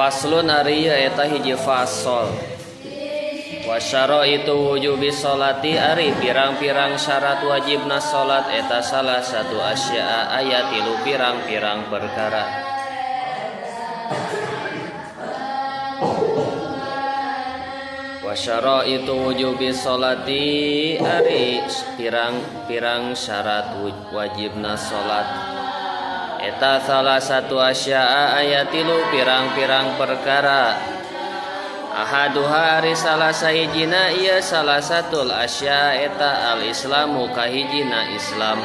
Faslun ari eta hiji fasol. Wa syaraitu wujubi sholati ari pirang-pirang syarat wajibna salat eta salah satu asya'a aya tilu pirang-pirang perkara. Wa syaraitu wujubi sholati ari pirang-pirang syarat wajibna salat eta salah satu asya'a aya tilu pirang-pirang perkara. Ahaduha ari salah sahijina ieu salah satul asya eta al-islamu kahijina Islam.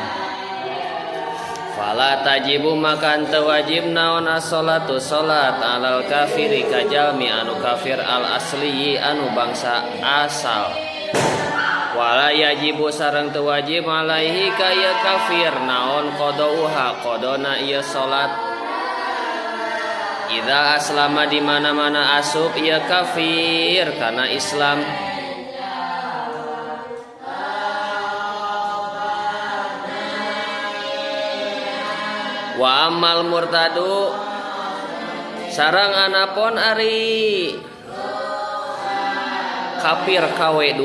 Fala tajibu maka teu wajib naon as-salatu salat alal kafiri kajalmi anu kafir al asli anu bangsa asal. Wala yajibu sareng teu wajib alaihi ka ieu kafir naon qadauha qadona ieu salat. Idza aslama di mana-mana asup ieu kafir kana Islam. Wa amal murtadu sareng anapon ari kafir KW2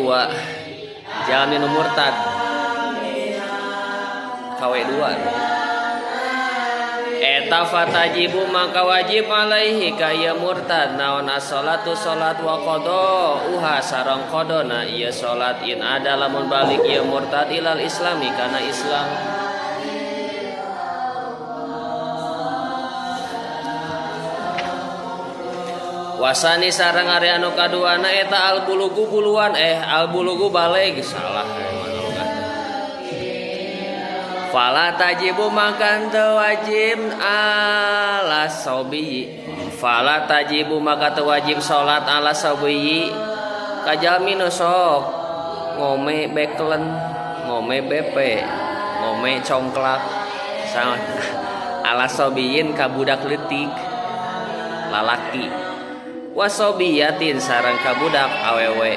jalmi nu murtad KW2 eta fatajibu maka wajib alaihi ka ieu murtad naon as-salatu salat wa qada uha sareng qadana ieu salat in ada lamun balik ieu murtad ilal islami kana Islam. Wasani sareng ari anu kaduana eta al bulugu buluan al bulugu baleg salah. Fala tajibu maka teu wajib ala sobi. Fala tajibu maka teu wajib salat ala sobi. Kajalmi nu sok ngome beklen, ngome BP, ngome congklak. Sama ala sobiyin ka budak leutik lalaki. Wasobiyatin sareng ka budak awewe.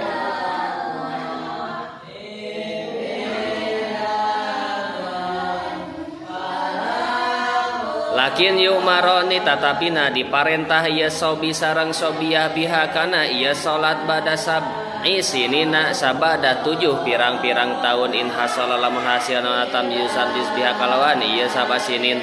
Lakin yumaroni tatapina diparentah ieu sobi sareng sobiah biha kana ieu salat bada sab'i sinina sabada 7 pirang-pirang tahun in hasala lamun hasil naon tamyizan biha kalawan ieu sabasinin.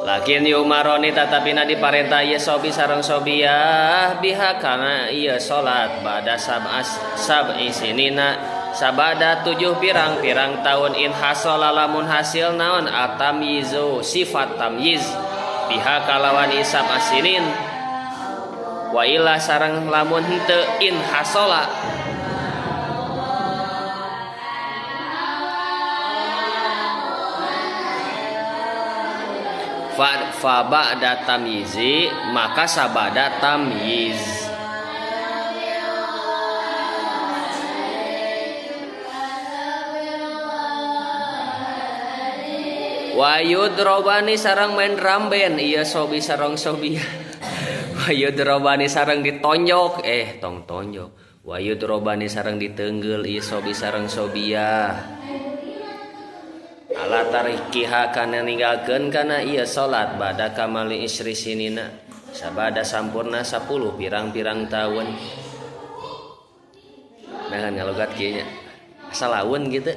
Lakin yumaroni tatapina diparentah ieu sobi sareng sobiah biha kana ieu salat bada sab'i sinina sabada 7 pirang-pirang tahun in hasala lamun hasil naon atamyizu sifat tamyiz biha kalawan isab asinin wa illa sareng lamun henteu in hasala fa ba'da tamyizi maka sabada tamyiz. Wayudrobani sareng main drum band ieu sobi sareng sobi. Wayudrobani sareng ditonjok tong tonjok. Wayudrobani sareng ditenggel ieu sobi sareng sobia. Ala tarikiha kana ninggalkeun kana ieu salat bada kamali isri sinina sabada sampurna 10 pirang-pirang taun. Nah ngalogat kieu nya. Asal laun gitu.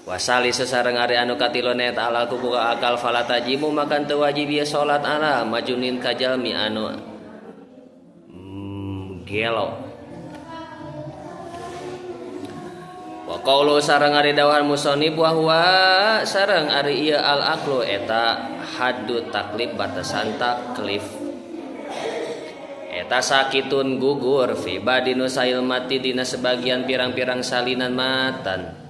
Wasali sesareng ari anu katiluna eta ala kubuka akal fala tajibu maka teu wajib ieu salat ala majunin kajalmi anu gelo. Wa qaulu sareng ari dawuhan musannif wa huwa sareng ari ieu al aqlu eta haddu taklif batasan taklif. Eta sakitun gugur fi badinu sail mati dina sebagian pirang-pirang salinan matan.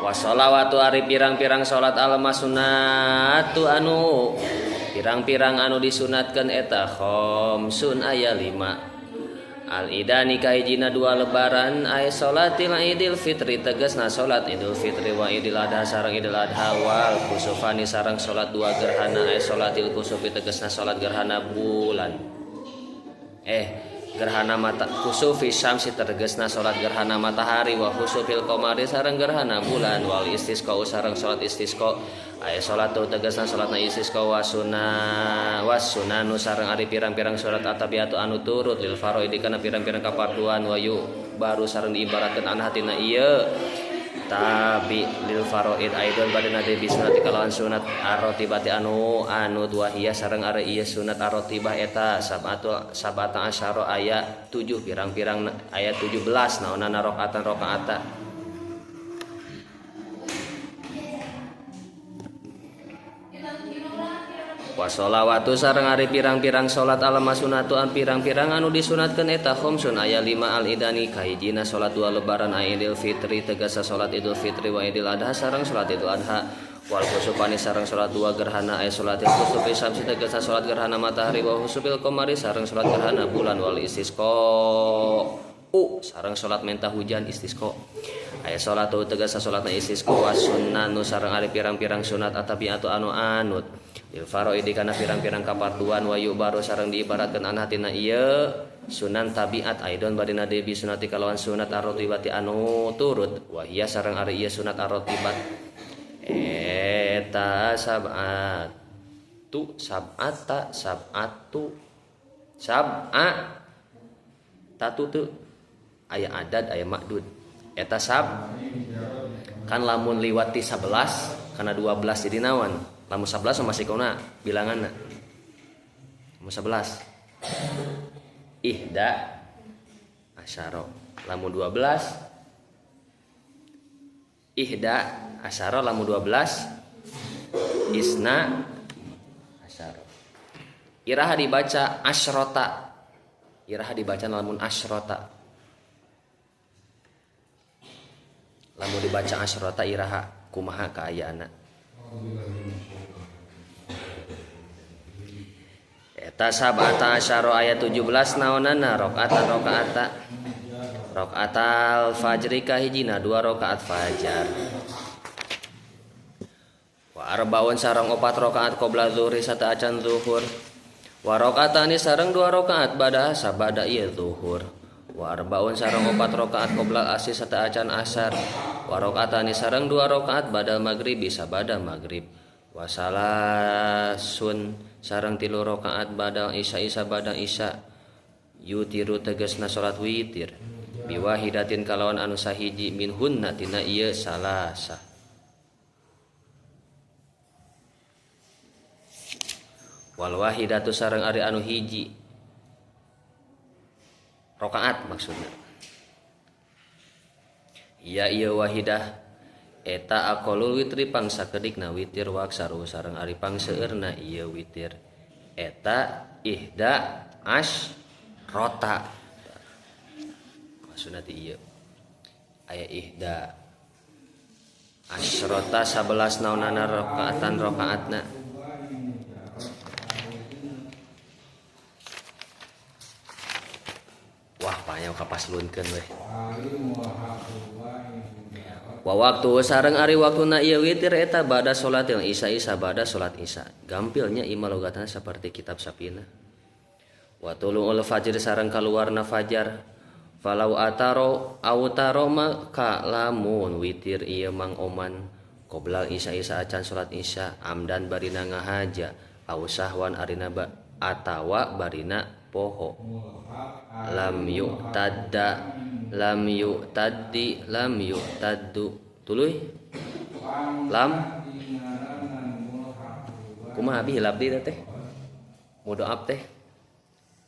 Washolawatu ari pirang-pirang salat al-masunatu anu pirang-pirang anu disunatkeun eta khamsun aya 5. Al-idani kahijina 2 lebaran ay salatil idil fitri tegasna salat idul fitri wa idil adha sareng idul adha wal kusufani sareng salat 2 gerhana ay salatil kusufi tegasna salat gerhana bulan. Gerhana mata kusufi syamsi tegesna salat gerhana matahari wa khusufil qamari sareng gerhana bulan wal istisqa sareng salat istisqa aya salat tegesna salatna istisqa wa sunnah was sunanu sareng ari pirang-pirang salat atabiatu anu turut lil faraidi kana pirang-pirang kaparduan wa yu baru sareng diibaratkeun an hatina ieu tabi lil faraid aidon badana deui bisunati kalawan sunat arrotibati anu anu wahia sareng ari ieu sunat arrotibah eta sabatu sabata asyara aya 7 pirang-pirang aya 17 naonana rakaatan rakaata wa sholawatu sareng ari pirang-pirang salat alama sunatu an pirang-pirang anu disunatkeun eta khamsun aya 5 al idani kahijina salat dua lebaran aya Idul Fitri tegasa salat Idul Fitri wa Idul Adha sareng salat Idul Adha wal khusufani sareng salat dua gerhana aya salatil khusufi syamsi tegasa salat gerhana matahari wa khusufil qamari sareng salat gerhana bulan wal istisqa sareng salat menta hujan istisqa aya salat tegasa salatna istisqa wa sunnanu sareng ari pirang-pirang sunat atabiatu anu anut lil faraidi kana pirang-pirang kaparduan wa yubaru sareng diibaratkeun an hatina ieu sunan tabiat aidon badina deui bisunati kalawan sunat arrotibati anu turut wa hiya sareng ari ieu sunat arrotibat eta sab'atu sab'ata sab'atu sab'a tatu teu aya adad aya makdud eta sab kan lamun liwat ti 11 kana 12 jadi naon lamun 11 masih kuna bilanganna lamun 11 ihda asyara lamun 12 ihda asyara lamun 12 isna asyara iraha dibaca asyrota iraha dibaca lamun asyrota lamun dibaca asyrota iraha kumaha kaayaanna eta sab'ata asyara ayat 17 naonana rakaatan rakaata rakaatal fajri kahijina 2 rakaat fajar wa arbaun sareng 4 rakaat qabla zuhri sataacan zuhur wa rakaatani sareng 2 rakaat bada sabada ieu zuhur wa arbaun sareng 4 rakaat qabla asri sataacan asar wa rakaatani sareng 2 rakaat badal maghribi sabada maghrib wa salasun sareng 3 rakaat badal isya sabada isya yutiru tegasna salat witir biwahidatin kalawan anu sahiji minhunna tina ieu salasa wal wahidatu sareng ari anu hiji rakaat maksudna ya ieu wahidah eta aqalul witri pangsakedikna witir waksaru sareng ari pangseueurna ieu witir eta ihda asyrota maksudna ti ieu aya ihda asyrota 11 naonana rakaatan rakaatna wah panjang kapaslunkeun weh wa waktu sareng ari waktuna ieu witir eta bada salatil isya isya bada salat isya gampilnya ima logatna seperti kitab Sapina wa tulu'ul fajr sareng kaluarna fajar falau ataro autaro maka lamun witir ieu mang oman qoblal isya isya acan salat isya amdan barina ngahaja au sahwan arina ba atawa barina poho lam yu'tadda lam yu'taddi lam yu'taddu tuluy lam kumaha abi hilap di teh mudoab teh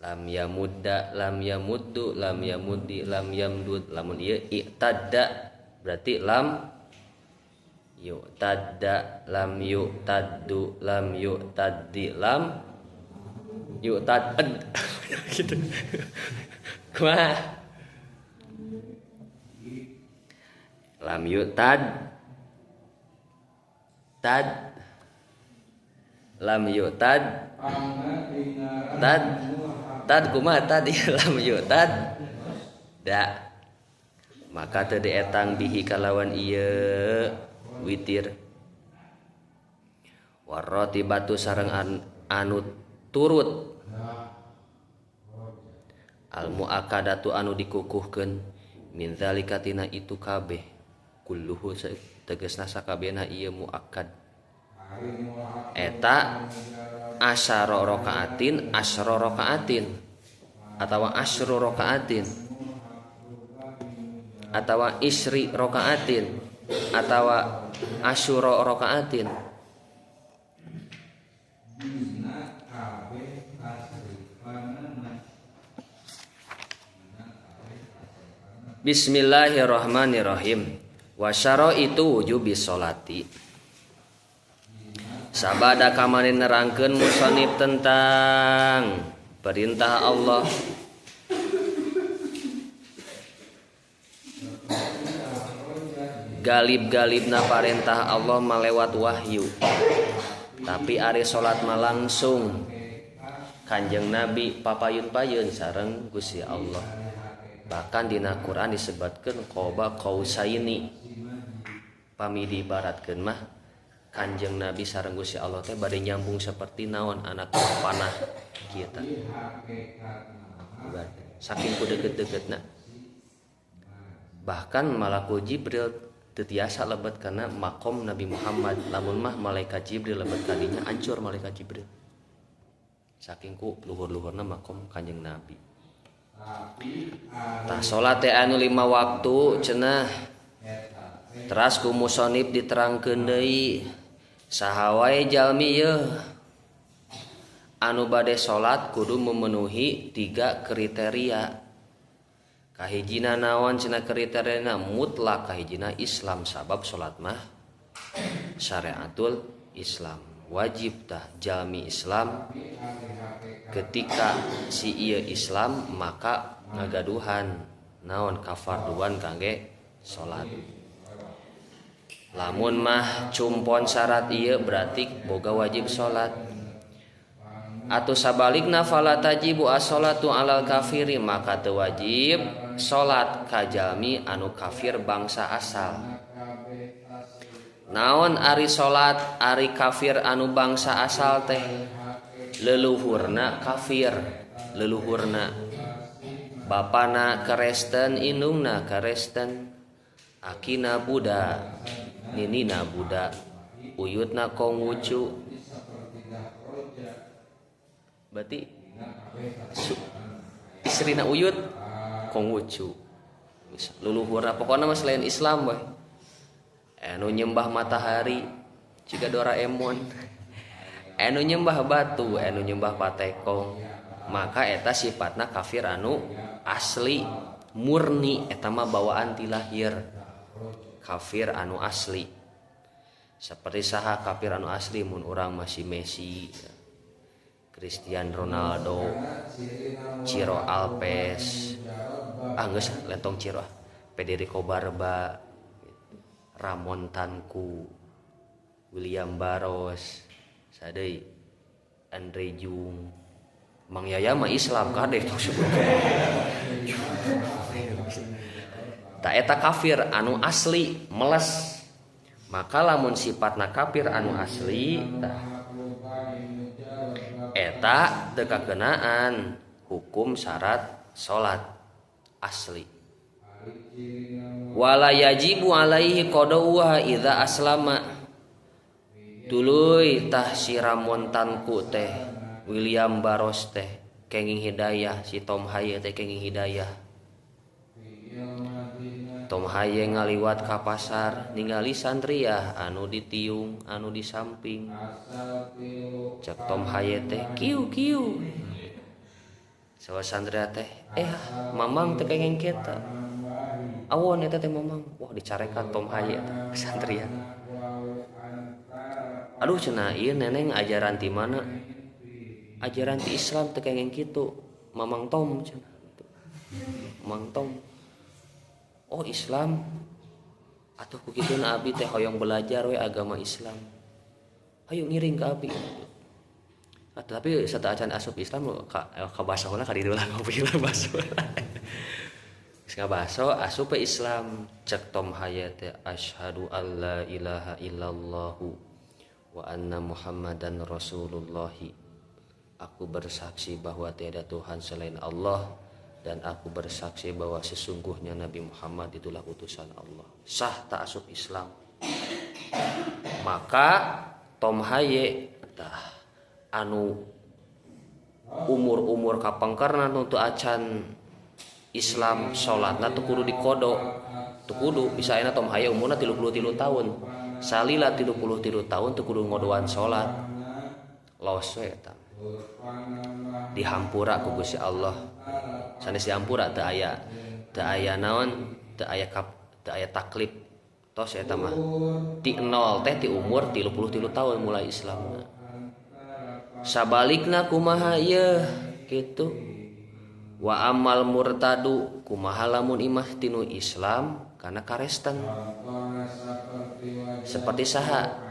lam yamudda lam yamuddu lam yamuddi lam yamdud lamun ieu i'tadda berarti lam yu'tadda lam yu'taddu lam yu'taddi lam yu'tad gitu kumaha lam yu'tad tad lam yu'tad tad tad kumaha tadi lam yu'tad da maka teu dietang bihi kalawan ieu witir warratibatu sareng anu turut Al muakkadatu anu dikukuhkeun min zalika tina itu kabeh kulluhu tegasna sakabehna ieu muakkad eta asyara rakaatin asyra rakaatin atawa asyru rakaatin atawa isri rakaatin atawa asyura rakaatin. Bismillahirrahmanirrahim. Wa syaraitu wujubi sholati. Sabada kamari nerangkeun musonib tentang perintah Allah galib-galibna parentah Allah malewat wahyu. Tapi ari salat mah langsung Kanjeng Nabi papayun-payun sareng Gusti Allah. Bahkan dina Quran disebutkeun qaba qausaini. Pami diibaratkeun mah Kanjeng Nabi sareng Gusti Allah teh bade nyambung seperti naon anak panah kieu tah. Saking ku deukeut-deukeutna. Bahkan malakul Jibril teu tiasa lebet kana makom Nabi Muhammad. Lamun mah malaikat Jibril lebet kadinya hancur malaikat Jibril. Saking ku luhur-luhurna makom Kanjeng Nabi. Tah salat teh anu 5 waktu cenah. Teras ku musonib diterangkeun deui saha wae jalmi yeuh anu bade salat kudu memenuhi 3 kriteria. Kahijina naon cenah kriteriana mutlak kahijina Islam sabab salat mah syariatul Islam wajib tah jalmi Islam ketika si ieu Islam maka ngagaduhan naon kafarduan kangge salat. Lamun mah cumpon syarat ieu berarti boga wajib salat. Atau sabalikna fala tajibu as-salatu alal kafiri maka teu wajib salat ka jalmi anu kafir bangsa asal. Naon ari salat ari kafir anu bangsa asal teh leluhurna kafir, leluhurna bapana Kristen, indungna Kristen, akina Buddha, ninina Buddha, uyutna Konghucu. Berarti istrina uyut Konghucu. Leluhurna pokokna mah selain Islam we. Anu nyembah matahari jiga Doraemon. Anu nyembah batu, anu nyembah patekong. Maka eta sifatna kafir anu asli murni eta mah bawaan ti lahir. Kafir anu asli. Seperti saha kafir anu asli mun urang masih Messi, Cristiano Ronaldo, Ciro Alves, ah geus lentong Ciro, Federico Barba, Ramon Tanku, William Barros, sadeuy Andre Jung, Mang Yaya mah Islam kade tong sebut. Ta eta kafir anu asli meles. Maka lamun sifatna kafir anu asli tah eta teu kakenaan hukum syarat salat asli. Wala yajibu alaihi qada'uha idza aslama. Tuluy tah si Ramon Tanku teh, William Barros teh kenging hidayah, si Tom Haye teh kenging hidayah. Tom Haye ngaliwat ka pasar ningali santriah anu ditiung anu di samping. Cek Tom Haye teh kiu kiu. Sawa santria teh mamang teh kenging kita. Awon eta teh mamang. Wah dicarekan Tom Haye teh santria. Aduh cenah ieu neneng ajaran ti mana? Ajaran ti Islam teh kenging kitu. Mamang Tom cenah. Mamang Tom. Oh Islam atuh ku kituna abi teh hoyong belajar we agama Islam. Hayu ngiring ka abi. Atuh tapi sateuacan asup Islam ka baso heula ka ditu lah ngopi lah baso. Geus ngabaso asup we Islam. Cek Tom Haye teh asyhadu alla ilaha illallahu wa anna Muhammadan Rasulullahi. Aku bersaksi bahwa tiada Tuhan selain Allah Dan aku bersaksi bahwa sesungguhnya Nabi Muhammad itulah utusan Allah. Sah tak asup Islam. Maka Tom Haye tah anu umur-umur kapangkerna nu teu acan Islam salatna teu kudu dikodo. Teu kudu, bisa ayeuna Tom Haye umurna 33 tahun. Salila 33 tahun teu kudu ngodoan salat. Los we eta. Dihampura ku Gusti Allah. Sanes dihampura teu aya naon, teu aya kap, teu aya taklif. Tos eta mah. Ti nol teh ti umur 33 tahun mulai Islamna. Sabalikna kumaha ieu kitu. Wa amal murtadu kumaha lamun imah tinu Islam kana karesten. Seperti saha?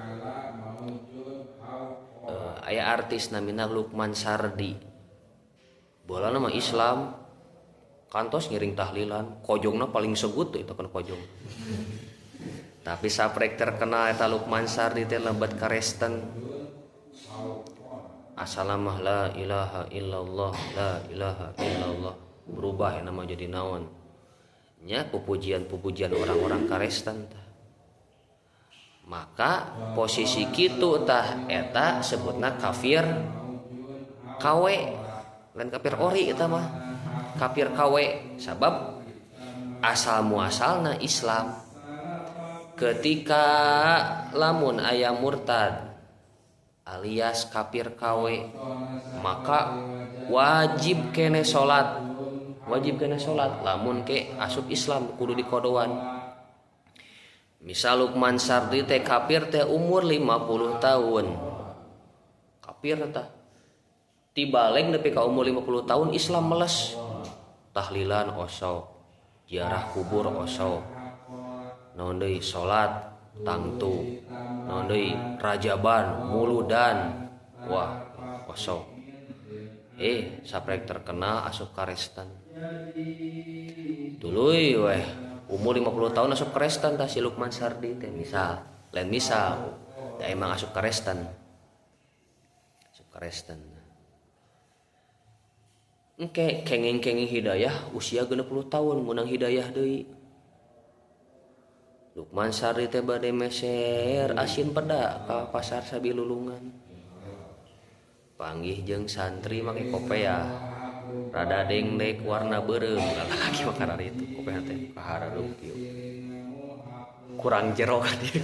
Aya artis namina Lukman Sardi. Bolana mah Islam kantos ngiring tahlilan, kojongna paling segut itu kan kojong. Tapi saprek terkenal eta Lukman Sardi teh lebet karesten. Asalamah la ilaha illallah, la ilaha illallah. Berubah ya nama jadi naon. Nya pupujian-pupujian orang-orang karesten tah. Maka posisi kitu tah eta sebutna kafir KW. Lain kafir ori eta mah. Kafir KW sabab asal muasalna Islam. Ketika lamun aya murtad alias kafir KW, maka wajib kene salat. Wajib kene salat lamun ke asup Islam kudu dikodoan. Misal Lukman Sardi teh kafir teh umur 50 tahun. Kafir tah. Tibaleg nepi ka umur 50 tahun Islam meles. Tahlilan osok, ziarah kubur osok. Naon deui salat tangtu. Naon deui rajaban, muludan. Wah, osok. Saprek terkenal asup karestan. Tuluy weh umur 50 tahun asup karestan tah si Lukman Sardi teh misal. Lain misal, da emang asup karestan. Asup karestan. Engke kenging-kenging hidayah usia 60 tahun menang hidayah deui. Lukman Sardi teh bade meser asin peda ka pasar Sabilulungan. Panggih jeung santri make kopeah. Rada dengdek warna beureum lalaki mah karena itu kopeah teh kahareum kieu. Kurang jero ka dieu.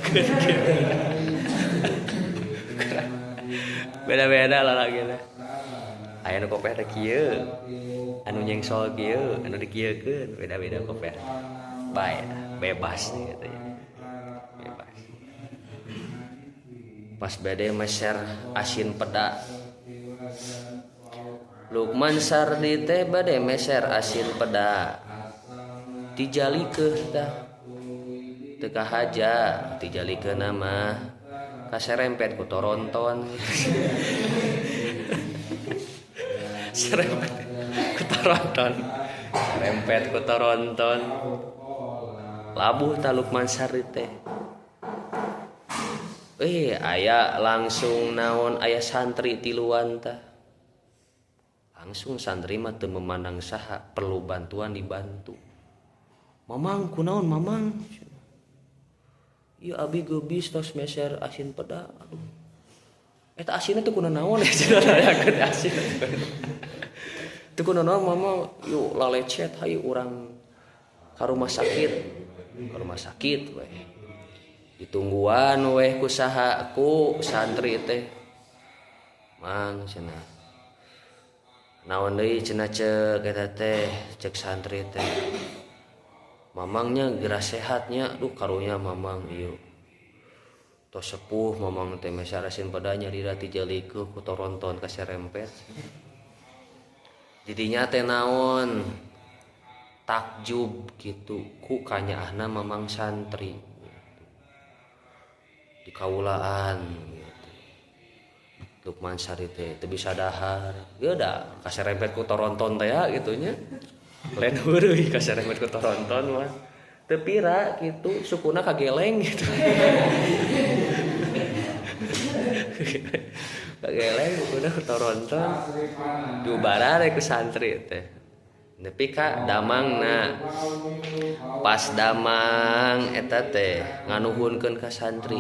Beda-beda lalaki teh. Aya nu kopeah teh kieu, anu nyengsol kieu, anu dikieukeun, beda-beda kopeah. Bae, bebas gitu ya. Bebas. Pas bade meser asin peda. Lukman Sardi teh bade meser asin peda. Tijalikeuh tah. Teu kahaja, tijalikeuna mah kaserempet ku toronton. Serempet ku toronton. Serempet ku toronton. Labuh ta Lukman Sardi teh. Aya langsung naon aya santri tiluan tah. Langsung santri mah teu memandang saha, perlu bantuan dibantu. Mamang kunaon mamang? Ieu abi geubis tos meser asin peda. Aduh. Eta asinna teh kunaon naon ya cenah aya asin. Teu kunaon naon mamang, yuk lalecet hayu urang ka rumah sakit. Ka rumah sakit weh. Ditungguan weh ku saha ku santri teh. Mang cenah. Naon deui cenah ceuk eta teh, ceuk santri teh. Mamangnya geura sehatnya, duh karunya mamang ieu. Tos sepuh mamang teh meser asin pedanya lira tijalikeun ku toronton kaserempet. Didinya teh naon? Takjub gitu ku kanyaahna mamang santri. Di kaulaan gitu. Lukman Sardi teh teu bisa dahar. Ieu da kaserempet ku toronton teh ya gitu nya. Lain heureui kaserempet ku toronton mah. Teu pira gitu sukuna kageleng gitu. Kageleng sukuna ku toronton. Dubaran ku santri teh. Nepi ka damangna. Pas damang eta teh nganuhunkeun ka santri.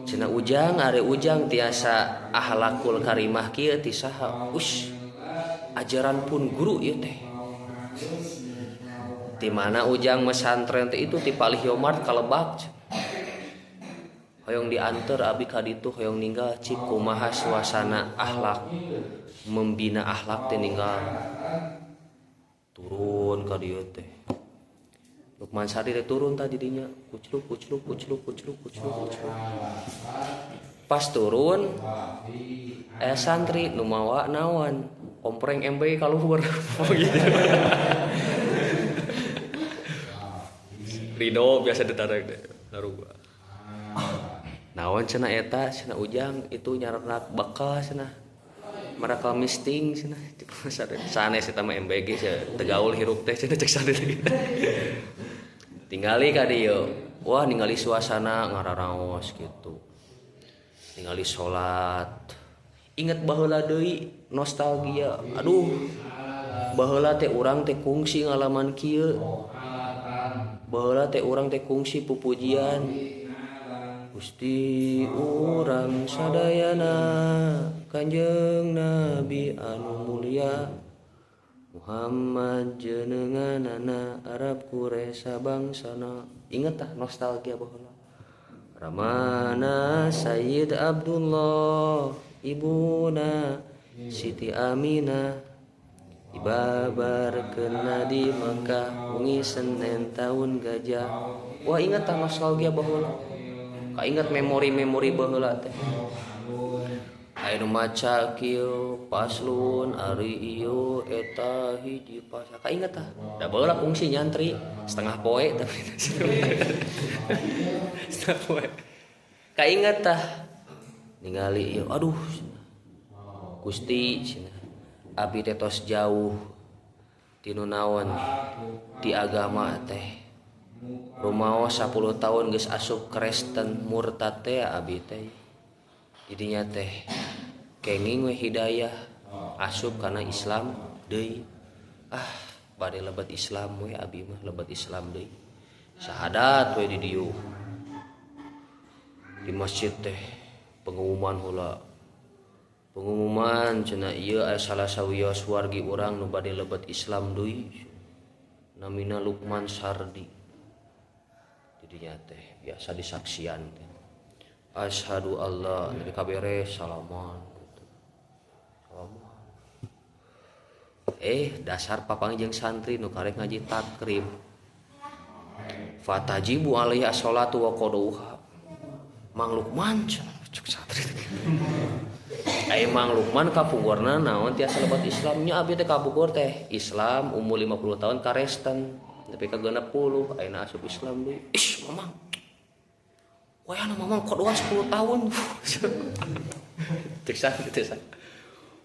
Cenah Ujang, ari Ujang tiasa ahlakul karimah kieu ti saha? Ush, ajaran pun guru ieu teh. Di mana Ujang mesantren teh itu ti Palih Yomart ka Lebak. Hoyong diantar abi ka ditu hoyong ninggal cik kumaha suasana akhlak membina akhlak teh ninggal turun ka dieu teh. Lukman Sardi teh turun tadi dinya kucluk kucluk kucluk kucluk kucluk kucluk. Pas turun santri nu mawa naon kompreng MB ka luhur. Gitu. Ridho biasa ditarik deh sarua. Naon cenah eta cenah Ujang itu nyarenak bekal cenah. Marakal misting cenah sanes eta mah MBG cenah tegaul hirup teh cenah cek santri. Tingali ka dieu. Wah ningali suasana ngararaos gitu. Ningali salat. Inget baheula deui nostalgia. Aduh. Baheula teh urang teh kungsi ngalaman kieu. Baheula teh urang teh kungsi pupujian. Gusti urang sadayana Kanjeng Nabi anu mulia Muhammad jenenganana Arab Quraisy bangsana. Inget tah nostalgia baheula. Ramana Sayyid Abdullah ibuna Siti Aminah dibabarkeun di Mekah wengi Senin taun gajah. Wah inget tah nostalgia baheula. Kainget memori-memori baheula teh. Aya nu maca kieu paslon ari ieu eta hiji pasal. Kainget tah. Da baheula kungsi nyantri setengah poe tapi setengah poe. Kainget tah ningali ieu aduh Gusti cenah abi teh tos jauh tinu naon di agama teh. Rumaos 10 tahun geus asup Kristen murtad teh abi teh. Jadinya teh kenging we hidayah asup kana Islam deui. Ah, bade lebet Islam we abi mah lebet Islam deui. Syahadat we di dieu. Di masjid teh pengumuman heula. Pengumuman cenah ieu aya salah sawios wargi urang nu bade lebet Islam deui. Namina Lukman Sardi. Jadinya teh biasa disaksian teh. Asyhadu Allah dari kabere salaman gitu. Salaman. Dasar papang jeung santri nu karek ngaji takrib. Fatajibu alaihi as-shalatu wa qadauha. Mang Lukman cek santri teh. Ai Mang Lukman kapungkurna naon tiasa lebet Islamnya abi teh kapungkur teh Islam umur 50 tahun karesten. Tapi ka 60 ayeuna asup Islam deui. Ish mamang. Wayahna mamang kodoan 10 tahun. Cek santri teh.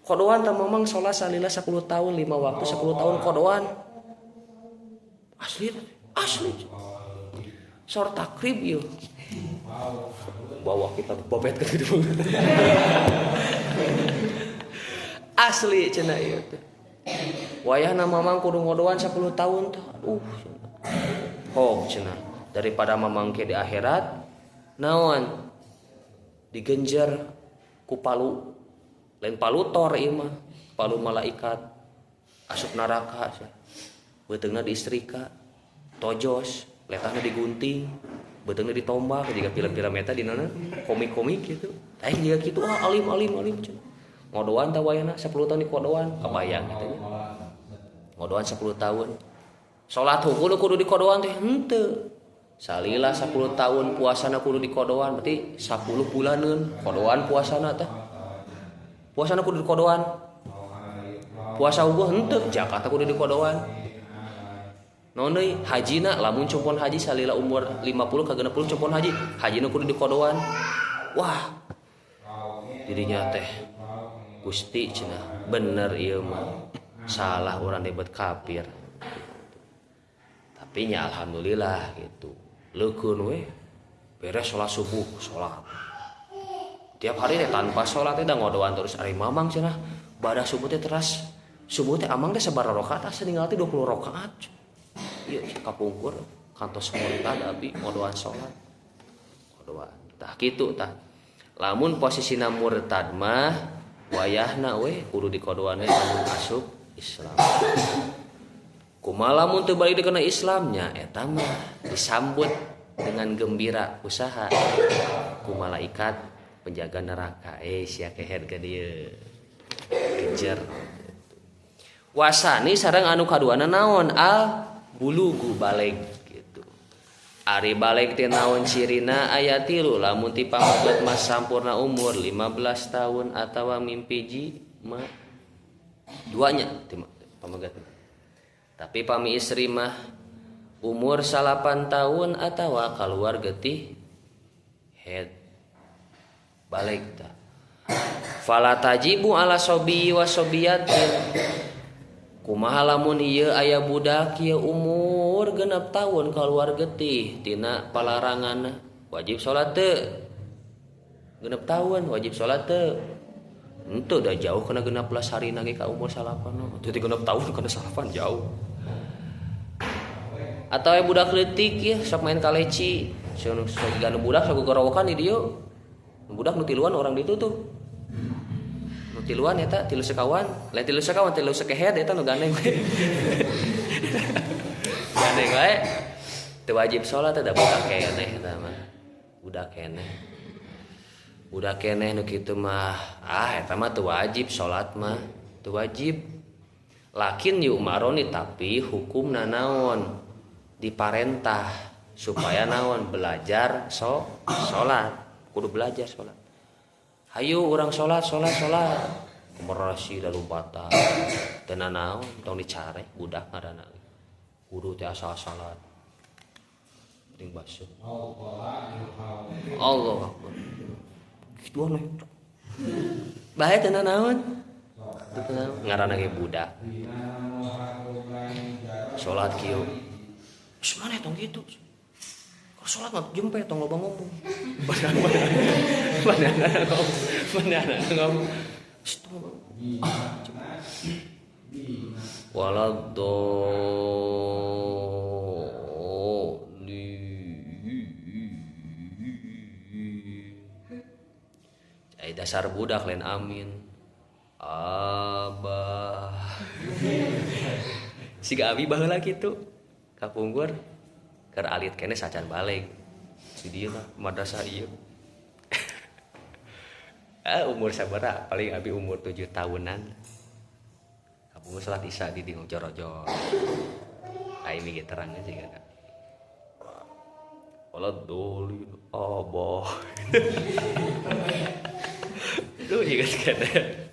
Kodoan tah mamang salat salila 10 tahun 5 waktu 10 tahun kodoan. Asli asli. Sor takrib ieu. Bawa kita bobet ke ditu. Asli cenah ieu teh. Wayahna mamang kudu ngodoan 10 tahun teh. Aduh. Hok cenah daripada mamang ke di akhirat naon digenjer ku palu. Lain palu tor ieu mah, palu malaikat asup neraka cenah. Beuteungna diistrika, tojos, letahna digunting, beuteungna ditombak jiga film-film eta dina komik-komik gitu. Tah jiga kitu ah alim alim alim cenah. Ngodoan tah wayahna 10 tahun dikodoan, kabayang kitu nya. Ngodoan 10 tahun. Salat hungkul kudu dikodoan teh henteu. Salila 10 tahun puasana kudu dikodoan, berarti 10 bulaneun kodoan puasana teh. Puasana kudu dikodoan. Puasa unggul henteu, zakat kudu dikodoan. Naon deui hajina lamun cumpon haji salila umur 50 ka 60 cumpon haji, hajina kudu dikodoan. Wah. Dirinya teh Gusti cenah bener ieu mah. Salah urang debet kafir. Tapi nya alhamdulillah gitu. Leukeun we beres salat subuh salat. Tiap hari teh tanpa salat teh da ngodoan terus ari mamang cenah bada subuh teh teras Subuh teh amang teh sabaraha rakaat asa ninggal teh 20 rakaat. Ieu kapungkur kantos murtad abi modoan salat. Modoan. Tah kitu tah. Lamun posisina murtad mah wayahna we kudu dikodoan we lamun asup Islam. Kumaha lamun teu balik kana Islamnya eta mah disambut dengan gembira usaha ku malaikat penjaga neraka. Sia kehed ka dieu. Kejer. Wasani sareng anu kaduana naon al bulugu baleg gitu. Ari baleg teh naon cirina aya tilu lamun ti pameget mah sampurna umur 15 tahun atawa mimpi jima duanya ti pameget. Tapi pami istri mah umur 8 tahun atawa kaluar getih head baleg tah. Fala tajibu ala sobi wa sobiyatin. Kumaha lamun ieu aya budak ieu umur 6 tahun kaluar getih tina palaranganna wajib salat teu? 6 tahun wajib salat teu? Henteu da jauh kana 16 harina ge ka umur 8. Teu 6 tahun kana 8 jauh. Atau aya budak leutik ieu sok main kaleci, sok ganu budak sok gorowokan di dieu. Budak nu tiluan orang ditu tuh. Nu tiluan eta tilu sekawan, lain tilu sekawan tilu sekehed eta nu gandeng we. Gandeng wae. Teu wajib salat da budak keneh eta mah. Budak keneh. Budak keneh nu kitu mah, eta mah teu wajib salat mah, teu wajib. Lakin yu'maroni tapi hukumna naon? Diparentah supaya naon? Belajar salat. Kudu belajar salat. Hayu urang salat salat salat. Kumerasi lalumpatan. Teu nanaon tong dicarek budak ngaranna. Kudu teh asal salat. Penting basuh. Allah Akbar. Kitu aneh. Bae teu nanaon. Teu nanaon ngaranna ge budak. Salat kieu. Geus maneh tong kitu. Kalau sholat mah jempe tong loba ngomong. Padahal ngomong. Waladhdallin. Ai dasar budak lain amin. Abah. Siga abi baheula kitu. Kapungkur keur alit keneh sacan baleg. Si dieu mah madrasah ieu. Umur sabaraha? Paling abi umur 7 tahunan. Kapungkur salat Isya di dieu joro-joro. Aing ge terang aja kan. Waladhdallin abah. Duh ingat keneh.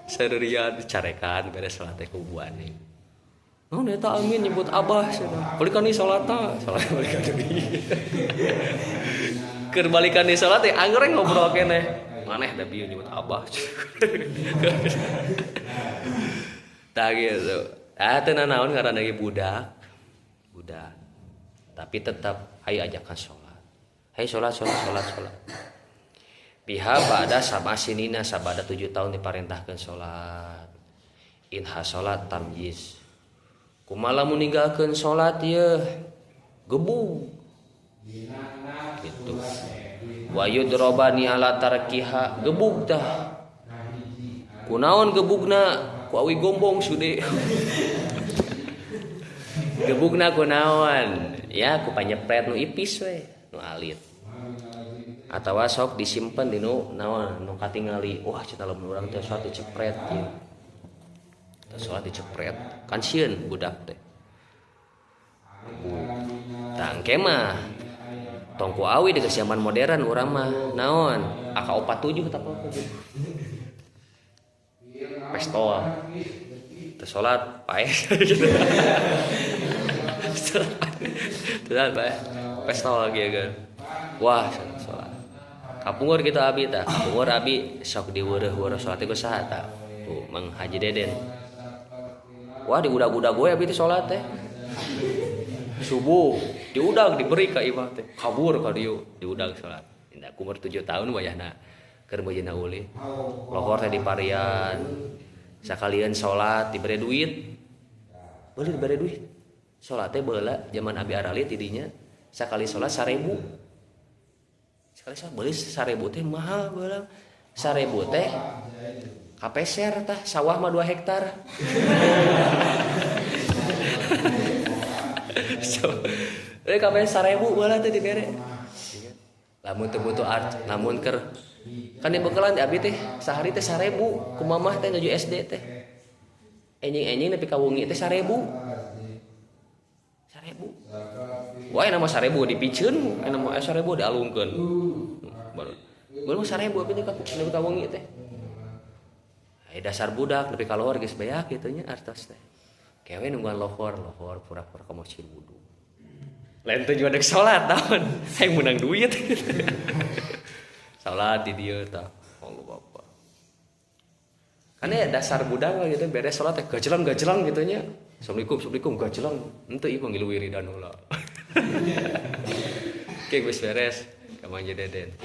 Sareurean dicarekan beres salat teh ku buane. Naon eta amin nyebut abah cenah. Balikan di salatna, salat balikan deui. Keur balikan di salat teh angger ngobrol keneh. Maneh da bieu nyebut abah. Tah gitu. Teu nanaon ngaranna ge budak. Budak. Tapi tetap hayu ajakan salat. Hayu salat salat salat salat. Biha ba'da sab'a sinina sabada 7 tahun diparentahkeun salat. Inha salat tamyiz. Kumaha lamun ninggalkeun salat ieu gebug gitu. Wa yudrabani ala tarkiha gebug tah. Kunaon gebugna? Ku awi gombong sude. Gebugna kunaon? Ya ku panyepret nu ipis we, nu alit. Atawa sok disimpen di nu naon nu katingali. Wah cenah lamun urang teh salat dicepret ieu. Salat dicepret kan sieun budak teh. Tangke mah tong ku awi di kesiaman modern urang mah naon AK47 tah apa pistol teu salat paeh gitu. Salat paeh pistol kieu kan. Wah salat. Kapungkur kitu abi tah, kapungkur abi sok diweureh-weureh salat teh ku saha tah? Tuh Mang Haji Deden. Wah diudag-udag gue abi teh salat teh. Subuh diudag diberi ka imah teh. Kabur ka dieu diudag salat. Indah umur 7 tahun wayahna keur meujeuhna ulih. Lohor teh di parian. Sakalian salat dibere duit. Boleh dibere duit. Salat teh baheula zaman abi aralit tidinya sakali salat 1000. Sekali salat beuli 1000 teh mahal baheula. 1000 teh kapeser tah sawah mah 2 hektar. So, kapeser 1000 baheula teh dibere. Lamun teu butuh art, lamun keur kan dibeukelan abi teh sehari teh 1000 ku mamah teh nuju SD teh. Enjing-enjing nepi ka wengi teh 1000. 1000. Wah, nama 1000 dipiceun, nama 1000 dialungkeun. Baru 1000 abi teh nepi ka wengi teh. Ai dasar budak nepi ka luhur geus beak kitu nya artos teh. Kewe nungguan lohor, lohor pura-pura ka masjid wudu. Lain tujuan dek salat naon, hayang meunang duit. Salat di dieu tah. Allah Bapak. Kan ya dasar budak lah gitu beres salat teh gajelang-gajelang gitu nya. Assalamualaikum, assalamualaikum gajelang. Henteu ieu manggil wiridan heula. Oke geus beres ka Mang Deden.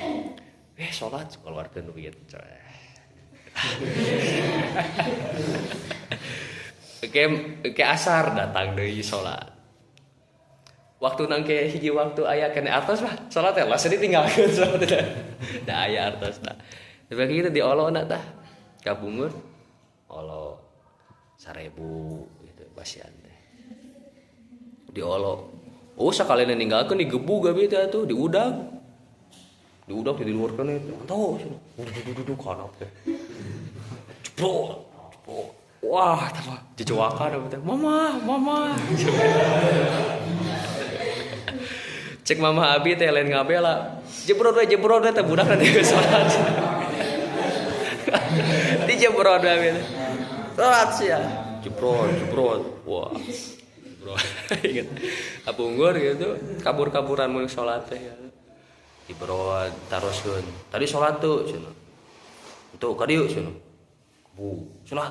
Salat keluarkeun duit. Oke asar datang deui salat. Waktu nangke hiji waktu aya kene artos mah salat teh lah ditinggalkeun salat teh. Da aya artos da. Tapi kitu diolona tah. Kabungur olo 1000 gitu pasian teh. Diolo. Oh sakalina ninggalkeun digebug abi teh atuh diudag. Diudag di luar kana itu. Mantau cenah. Duduk kana teh. Jebrot. Jebrot. Wah, tah jejewakan abi teh. Mama, mama. Cek mama abi teh lain ngabela. Jebrot we teh budak teh salat. Dijebrot we abi teh. Salat sia. Jebrot, jebrot. Wah. Jebrot. Ingat. Apunggur gitu, kabur-kaburan mun salat teh. Jebrot taroskeun. Tadi salat tuh cenah. Tuh ka dieu cenah. Bu, salat.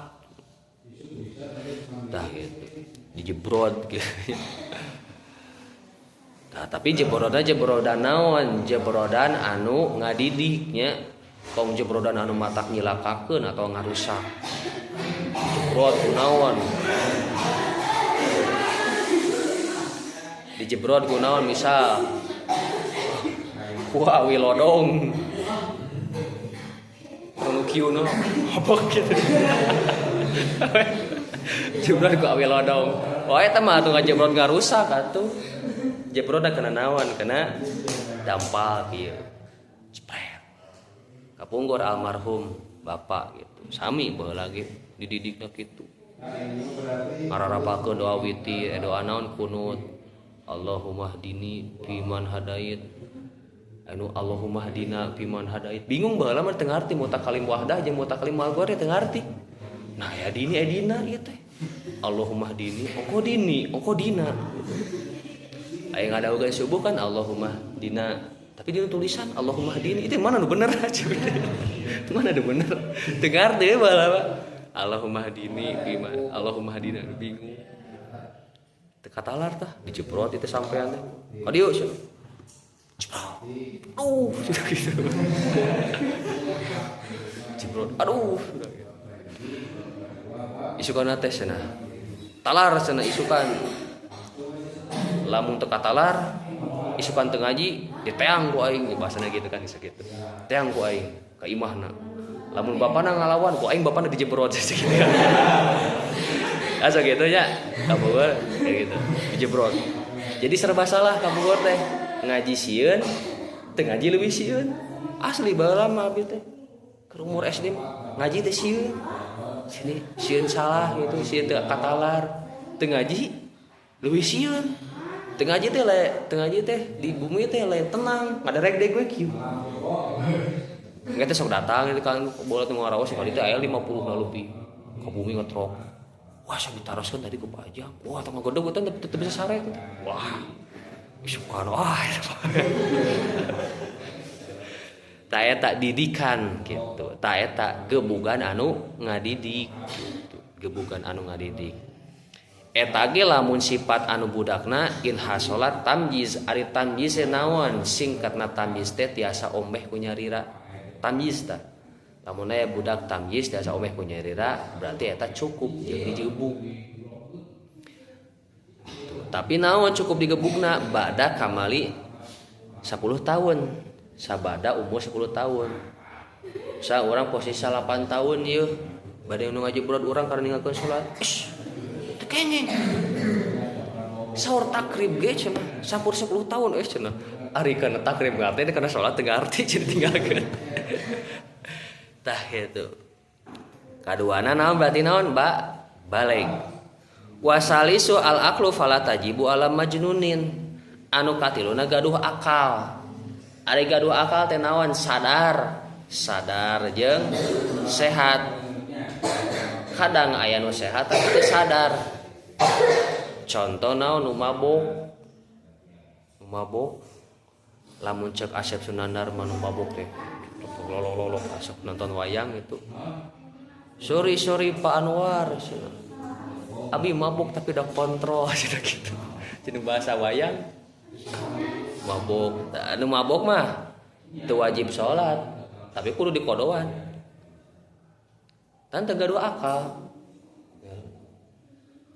Tah gitu. Dijebrot gitu. Nah, tapi jebrodan jebrodan naon? Jebrodan anu ngadidiknya. Tong jebrodan anu matak nyilakakeun atau ngarusak. Jebrot kunaon? Dijebrot kunaon misal ku awi lodong. Anu kieu na apa kitu. Jebrot ku awi lodong. Wah eta mah atuh ngajebrot ngarusak atuh. Jebrot kena naon, kena dampal kieu. Cepret. Kapungkur almarhum bapak gitu. Sami baheula ge dididikna kitu. Ngararapakeun doa witir, doa naon kunut. Allahumma hdini fiman hadait. Anu Allahumma hdina fiman hadait. Bingung baheula mah teu ngarti mutakalim wahdah jeung mutakalim malgor teu ngarti. Nah ya dini dina ieu teh. Allahumma hdini, ongko dini, ongko dina. Aya ngadawukeun subuh kan Allahumma dina. Tapi di tulisan Allahumma hdini itu mana nu bener aja. Mana nu bener? Teu ngarti baheula. Allahumma hdini gimana? Allahumma hdina bingung. Teu katalar tah dijebrot itu sampean teh. Ka dieu cenah. Jebrot. Aduh gitu. Jebrot. Aduh. Isukan teh cenah. Talar cenah isukan. Lamun teu katalar isukan teu ngaji diteang ku aing bahasana gitu kan sakitu. Teang ku aing ka imahna. Lamun bapana ngalawan ku aing bapana dijebrot sakitu kan. Asa kitu nya ka Bogor kayak gitu dijebrot. Jadi serba salah ka Bogor teh. Ngaji sieun teu ngaji leuwih sieun. Asli baheula mah abdi teh. Keur umur SD ngaji teh sieun. Sini sieun salah gitu, sieun teu katalar. Teu ngaji leuwih sieun. Teu ngaji teh le, teu ngaji teh di bumi teh le tenang, ngaderek deh gue kieu. Engke teh sok datang itu kan bola teh ngaraos sekali teh aya 50 na leuwih. Ka bumi ngetrok. Wah, saya ditaroskeun tadi ku Pak Ajang. Wah, tong ngagedeg teh teu bisa sare teh. Wah. Isukan wah. Ta eta didikan gitu. Ta eta gebugan anu ngadidik gitu. Gebugan anu ngadidik. Eta ge lamun sifat anu budakna in hasolat tamyiz ari tamyiz naon singkatna tamyiz teh tiasa ombeh ku nyarira tamyiz tah Lamun aya budak tamyiz da omeh ku nyalira berarti eta cukup jeung digebug. Tapi naon cukup digebugna bada kamali 10 tahun. Sabada umur 10 tahun. Sa urang posisi 8 tahun ieu bade nu ngajebrod urang karena ninggalkeun salat. Teu kengeng. Saur takrib ge cenah sampur 10 tahun cenah. Ari kana takrib ngarti kana salat teu ngarti cenah tinggalkeun. Tah kitu. Kaduana naon berarti naon ba baleg. Wasalisu al aqlu fala tajibu ala majnunin. Anu katiluna gaduh akal. Ari gaduh akal teh naon sadar. Sadar jeung sehat. Kadang aya nu sehat tapi teu sadar. Contoh naon nu mabok. Nu mabok lamun cek Asep Sunandar mah nu mabok teh lolok-lolok asep nonton wayang itu. Sorry Pak Anwar, abi mabok tapi udah kontrol cenah gitu. Cenah bahasa wayang mabok. Anu mabok mah teu wajib salat, tapi kudu dikodoan. Tan teu gaduh akal.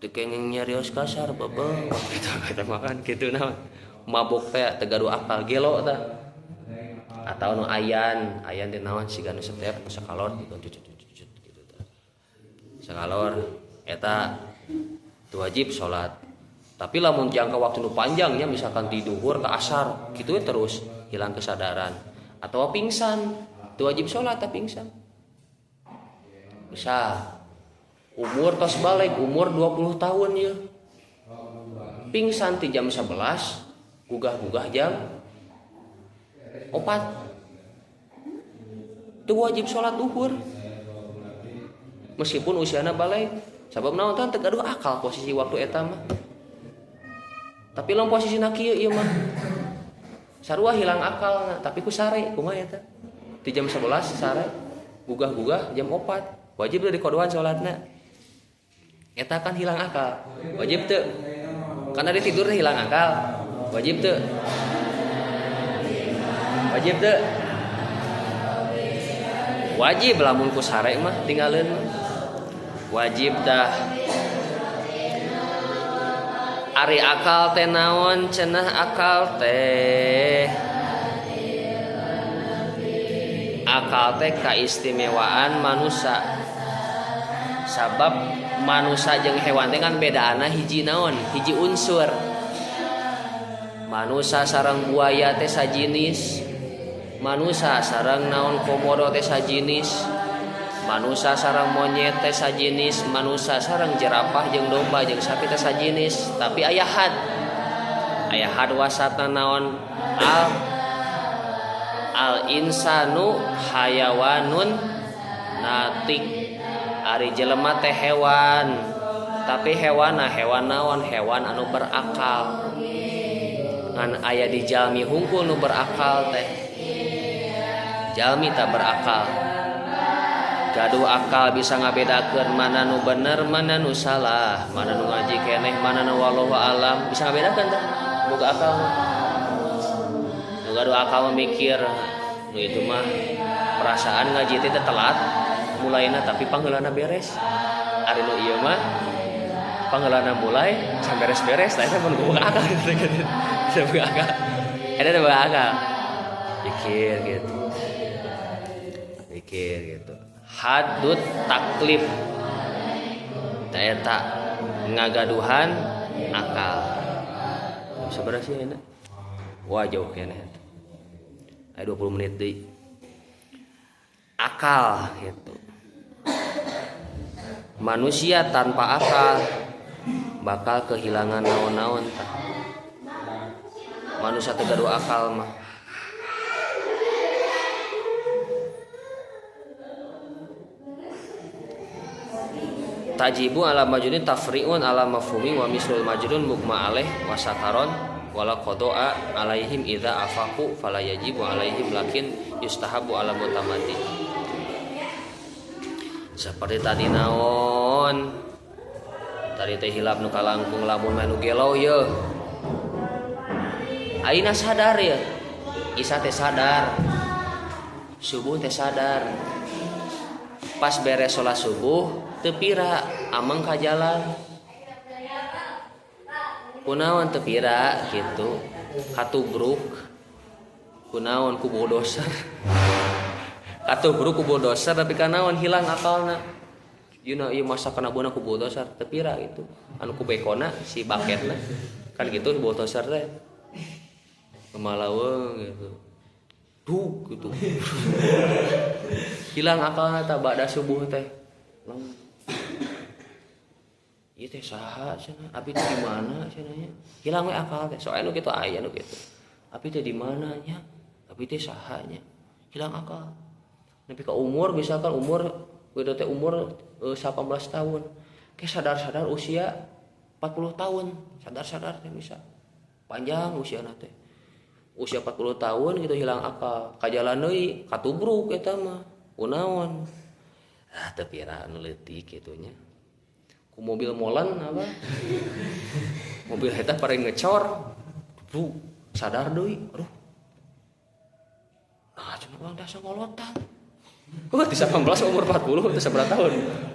Teu kenging nyarios kasar bebeu gitu kata makan kitu naon. Mabok teh teu gaduh akal gelo tah. Atau nu ayan teh naon siga nu setep nu sakalor gitu cucut gitu tah. Sakalor eta teu wajib salat. Tapi lamun jangka waktu nu panjangnya misalkan ti duhur ke asar kitu terus hilang kesadaran atau pingsan, teu wajib salat tapi pingsan. Bisa umur tos balik umur 20 tahun ya. Pingsan ti jam 11 gugah-gugah jam 4. Teu wajib salat duhur. Meskipun usiana balik, sabab naon teh teu gaduh akal posisi waktu eta mah. Tapi lamun posisina kieu ieu mah sarua hilang akal, tapi ku sare kumaha eta? Di jam 11 sare, gugah-gugah jam 4. Wajib teu dikodoan salatna. Eta kan hilang akal. Wajib teu? Karena dia tidur hilang akal. Wajib teu? Wajib teu? Wajib lamun ku sare mah tinggalin mah. Wajib tah. Ari akal teh naon cenah akal teh. Akal teh kaistimewaan manusia. Sabab manusia jeung hewan teh kan bedaanna hiji naon, hiji unsur. Manusia sareng buaya teh sajinis. Manusia sareng naon komodo teh sajinis. Manusia sareng monyet teh sajinis, manusia sareng jerapah jeung domba jeung sapi teh sajinis, tapi aya had. Aya had wasatna naon? Al insanu hayawanun natik. Ari jelema teh hewan, tapi hewana hewan naon? Hewan anu berakal. Ngan aya di jalmi hungkul nu berakal teh. Jalmi tak berakal. Gaduh akal bisa ngabedakeun mana nu bener, mana nu salah, mana nu ngaji keneh, mana nu wallahu alam, bisa ngabedakeun tah. Boga akal mah. Nu gaduh akal mah mikir, nu itu mah perasaan ngaji teh telat mulaina tapi panggeulana beres. Ari nu ieu mah panggeulana mulai can beres-beres, tah eta mun boga akal gitu. Boga akal. Eta teh boga akal. Pikir gitu. Pikir gitu. Hadut taklif eta ngagaduhan akal. Sabaraha sih enak? Wah jauh keneh. Aya 20 menit deui. Akal gitu. Manusia tanpa akal bakal kehilangan naon-naon tah. Manusia teu gaduh akal mah. Tajibu ala majnun tafri'un ala mafhumi wa mislul majnun mugma alaih wa sakaron wala qada'a alaihim idza afaqu fala yajibu alaihim lakin yustahabu ala mutamadi. Seperti tadi naon? Tadi teh hilap nu kalangkung lamun mah nu gelo ye. Aina sadar ye. Isa teh sadar. Subuh teh sadar. Pas beres sholat subuh teu pira ameng ka jalan. Kunaon teu pira gitu, katubruk kunaon ku bulldozer. Katubruk ku bulldozer tapi kanaon hilang akalna. Ieu ieu masa kana beunang ku bulldozer teu pira gitu. Anu ku bekona si baketna kan gitu bulldozer teh. Kemalaweng gitu. Duk gitu. Hilang akalna tah ba'da subuh teh. Ieu teh saha cenah? Abi teh di mana cenah nya? Hilang we akal teh. Soalnya nu kitu aya nu kitu. Abi teh di mana nya? Abi teh saha nya? Hilang akal. Nepi ka umur misalkan umur kitu teh umur 18 tahun. Ke sadar-sadar usia 40 tahun, sadar-sadar teh bisa. Panjang usiana teh. Usia 40 tahun gitu hilang akal. Ka jalan deui katubruk eta mah. Kunaon? Ah teu pira anu leutik kitu nya. Ku mobil molen apa? Mobil eta paling ngecor. Bu, sadar deui. Aduh. Nah, cenah urang teh asa ngolotan. Oh, di 18 umur 40 itu sabaraha tahun?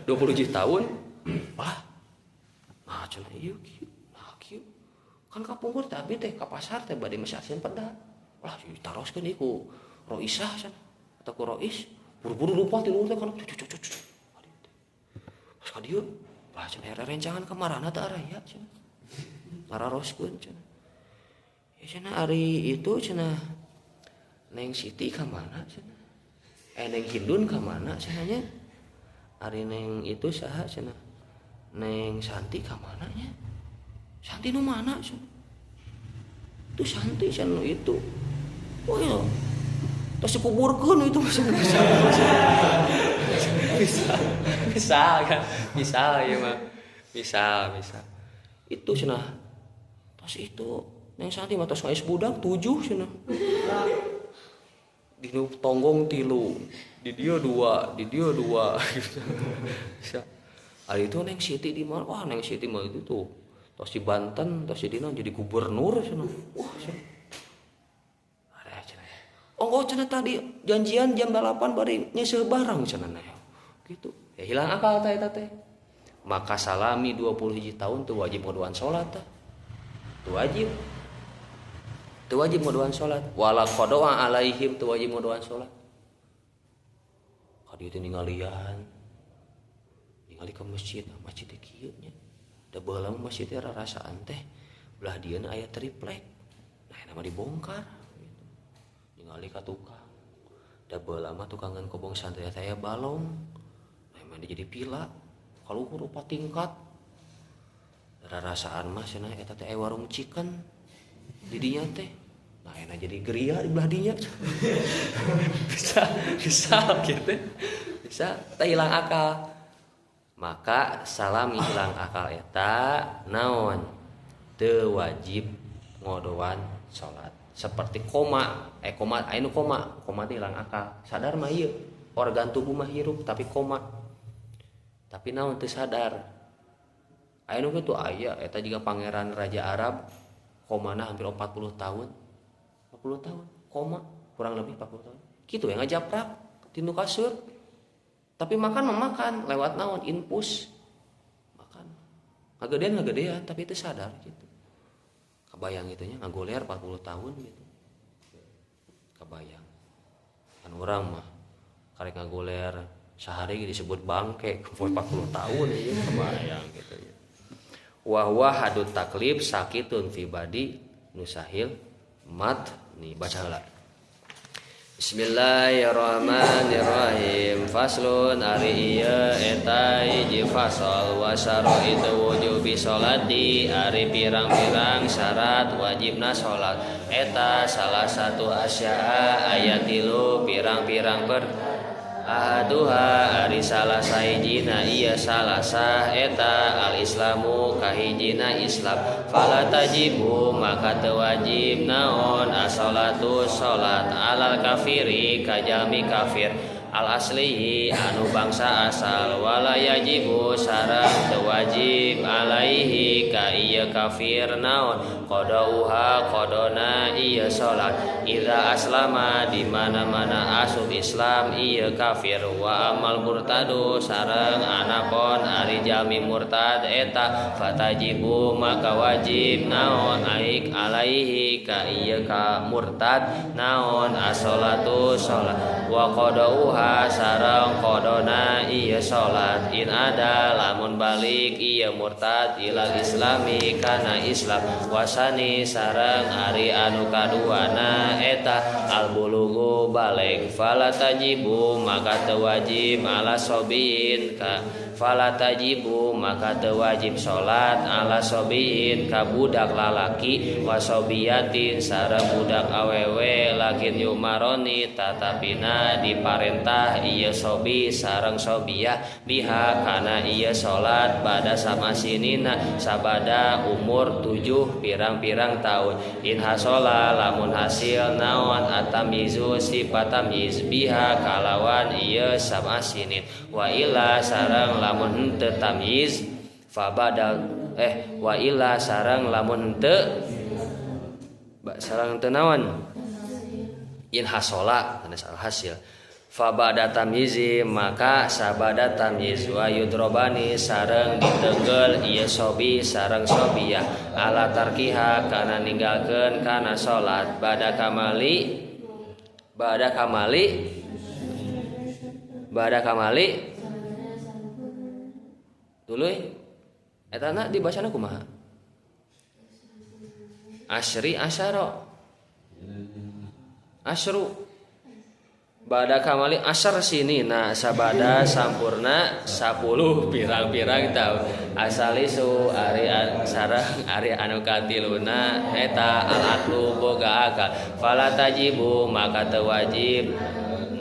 27 tahun. Wah. Nah, cenah ieu kieu. Nah, kieu. Kan kapungkur teh abi teh ka pasar teh bade meser peda. Wah, ditaroskeun ieu ku Roisah cenah. Atau ku Rois, buru-buru lupa ti luhur teh kana cucu cucu cucu. Pas ka dieu, wah cenah era rencangan ka marana teh araya cenah. Ngararoskeun cenah. Ya cenah ari itu cenah Neng Siti ka mana cenah? Neng Hindun ka mana cenah nya? Ari Neng itu saha cenah? Neng Santi ka mana nya? Santi nu mana cenah? Itu Santi cenah nu itu. Oh iya. Terus dikuburkeun itu bisa bisa. Bisa. Bisa kan? Bisa ya mah. Bisa, bisa. Itu cenah. Terus itu Neng Santi mah tos ngais budak 7 cenah. Di nu tonggong 3, di dia 2, di dia 2 gitu. Bisa. Ari itu Neng Siti di mana? Wah, Neng Siti mah itu tuh. Tos di Banten, tos di dina jadi gubernur cenah. Wah, cenah. Ada cenah. Oh, cenah tadi janjian jam 8 bari nyeuseuh barang cenah na. Gitu. Ya hilang akal teh eta teh. Maka salami 21 tahun teu wajib ngodoan salat tah. Teu wajib. Teu wajib ngodoan salat. Wala qada'a alaihim teu wajib ngodoan salat. Ka dieu teh ningalian. Ningali ke masjid, masjid teh kieu nya. Da baheula mah masjid teh rarasaan teh belah dieuna aya triplek. Nah, eta mah dibongkar gitu. Ningali ka tukang. Da baheula mah tukangan kobong santri teh aya balong. Nah, emang jadi pila. Kaluhur 4 tingkat. Rarasaan mah cenah eta teh aya warung chicken di dinya teh. Nah, enak jadi geria di belah dinya. Bisa, bisa gitu. Bisa teh hilang akal. Maka salami hilang akal eta naon? Teu wajib ngodoan salat. Seperti koma, koma aya nu koma, koma teh hilang akal. Sadar mah ieu, organ tubuh mah hirup tapi koma. Tapi naon teu sadar. Aya nu kitu aya eta juga pangeran raja Arab komana hampir 40 tahun. 40 tahun koma kurang lebih 40 tahun. Kitu we ngajaprak tinu kasur. Tapi makan mah makan lewat naon infus. Makan. Ngagedean tapi itu sadar gitu. Kebayang itunya ngagoler 40 tahun gitu. Kebayang. Kan urang mah karek ngagoler sehari disebut bangke 40 tahun ya kebayang gitu ya. Wa huwa hadut taklif sakitun fi badi nusahil mat nih baca heula. Bismillahirrahmanirrahim. Faslun ari ieu eta hiji fasal wa syaraitu wujubi sholati ari pirang-pirang syarat wajibna salat eta salah satu asya'a aya 3 pirang-pirang per ahaduha ari salah sahijina ieu salasah eta al-islamu kahijina Islam fala tajibu maka teu wajib naon as-salatu salat alal kafiri ka jalmi kafir al aslihi anu bangsa asal wala yajibu sareng teu wajib alaihi ka ieu kafir naon qadauha qadona ieu salat idza aslama di mana-mana asup Islam ieu kafir wa amal murtadu sareng anapon ari jalmi murtad eta fatajibu maka wajib naon aik alaihi ka ieu ka murtad naon as-sholatu salat wa qadauha sareng qadona ieu salat in ada lamun balik ieu murtad ilal islami kana Islam wasani sareng ari anu kaduana eta al bulugu baleg fala tajibu maka teu wajib ala sobiin ka fala tajibu maka teu wajib salat ala sobiin ka budak lalaki wasobiyatin sareng budak awewe lakin yumaroni tatapina diparentah ieu sobi sareng sobiyah biha kana ieu salat pada sama sinina sabada umur 7 pirang-pirang tahun in hasola lamun hasil naon atamizu sifat tamyiz biha kalawan ieu sama sinin wa illa sareng lamun henteu tamyiz fabadal wa illa sareng lamun henteu sareng henteu naon in hasola sanes alhasil fabada tamyizi maka sabada tamyiz wa yudrobani sareng ditenggel ieu sobi sareng sobiyah ala tarkiha kana ninggalkeun kana salat bada kamali bada kamali bada kamali tuluy eta na dibacana kumaha asri asyara asru bada kamali asar sini nah sabada sampurna 10 pirang-pirang tahun asalisu ari sareng ari anu katiluna eta al aqlu boga akal fala tajibu maka teu wajib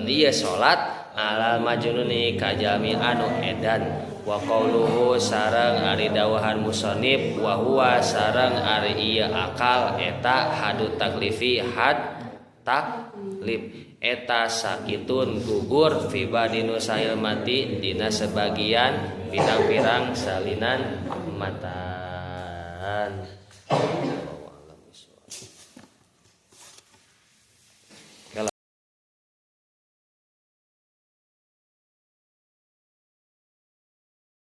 ieu salat alal majnuni ka jalmi anu edan wa qauluhu sareng ari dawahan musannif wa huwa sareng ari ieu akal eta hadu taklifi had taklif eta sakitun gugur fi badinu sahil mati dina sebagian pirang-pirang salinan matan.